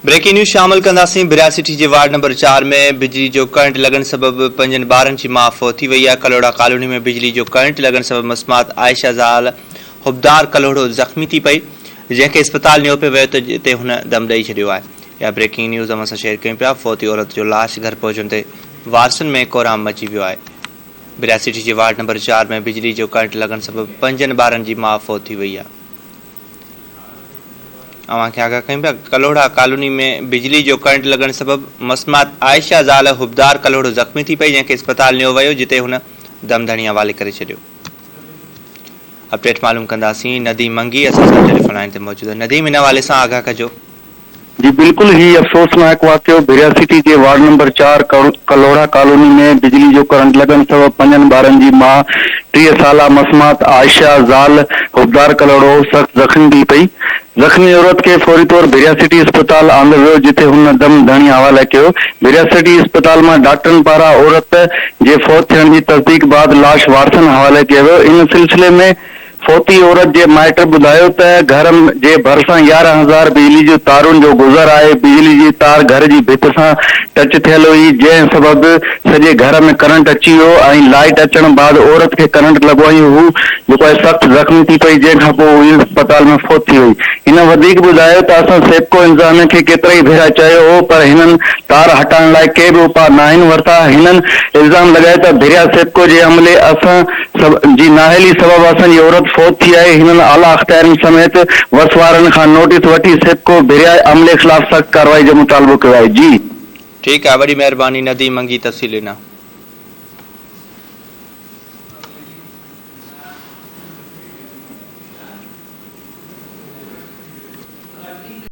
Breaking news شامل ڪنداسين ڀريا city جي وارڊ نمبر چار ۾ بجلي جو ڪرنٽ لڳڻ سبب پنجن ٻارن جي ماء فوت ٿي وئي آهي ڪلهوڙا ڪالوني ۾ بجلي جو ڪرنٽ لڳڻ سبب مسمات عائشه زال حبدار ڪلهوڙو زخمي ٿي پئي جنهن کي اسپتال نيو پئي ويو ته جتي هن دم ڏئي ڇڏيو آهي اها بريڪنگ نيوز اوهان سان شيئر ڪيون پيا فوتي عورت جو لاش گهر پهچڻ تي وارثن ۾ ڪهرام مچي ويو آهي ڀريا سٽي جي وارڊ نمبر چار ۾ بجلي جو ڪرنٽ لڳڻ سبب پنجن ٻارن جي ماء فوت ٿي وئي آهي. اوهان کي آگاهه ڪيون پيا ڪلهوڙا ڪالوني ۾ بجلي جو ڪرنٽ لڳڻ سبب مسمات عائشه زال حبدار ڪلهوڙو زخمي ٿي پئي جنهن کي اسپتال نيو ويو جتي هن دم ڌڻي حوالي ڪري ڇڏيو اپڊيٽ معلوم ڪنداسين نديم منگي اسان سان ٽيليفون لائين تي موجود آهي نديم ان حوالي سان آگاهه ڪجو. جي بلڪل هي افسوسناڪ واقعو ڀريا سٽي جي وارڊ نمبر چار ڪلهوڙا ڪالوني ۾ بجلي جو ڪرنٽ لڳڻ سبب پنجن ٻارن جي ماء 30 سالا مسمات عائشه زال حبدار ڪلهوڙو سخت زخمي ٿي پئي. زخمي عورت کي فوري طور ڀريا سٽي اسپتال آندو ويو جتي هن دم ڌڻي حوالي ڪيو. ڀريا سٽي اسپتال مان ڊاڪٽرن پاران عورت جي فوت ٿيڻ جي تصديق بعد لاش وارثن حوالي ڪيو ويو. ان سلسلي ۾ فوتي عورت جي مائٽ ٻڌايو ته گهر جي ڀرسان 11 هزار بجلي جون تارن جو گذر آهي، بجلي جي تار گهر جي ڀت سان ٽچ ٿيل هئي، جنهن سبب سڄي گهر ۾ ڪرنٽ اچي ويو ۽ لائيٽ اچڻ بعد عورت کي ڪرنٽ لڳو ۽ هو جيڪو آهي سخت زخمي ٿي پئي، جنهن کانپوء هوء اسپتال ۾ فوت ٿي وئي. هن وڌيڪ ٻڌايو ته اسان سيپڪو انتظاميه کي ڪيترائي ڀيرا چيو هو پر هنن تار هٽائڻ لاء ڪي به اپاء ناهن ورتا، هنن الزام لڳايو ته ڀريا سيپڪو جي عملي اسان جي نااهلي سبب اسان جي عورت فوت ٿي آهي، هنن اعليٰ اختيارين سميت وس وارن کان نوٽيس وٺي سيپڪو ڀريا عملي خلاف سخت ڪارروائي جو مطالبو ڪيو آهي. جي. ٺيڪ آهي وڏي مهرباني نديم منگي تفصيل ڏنا.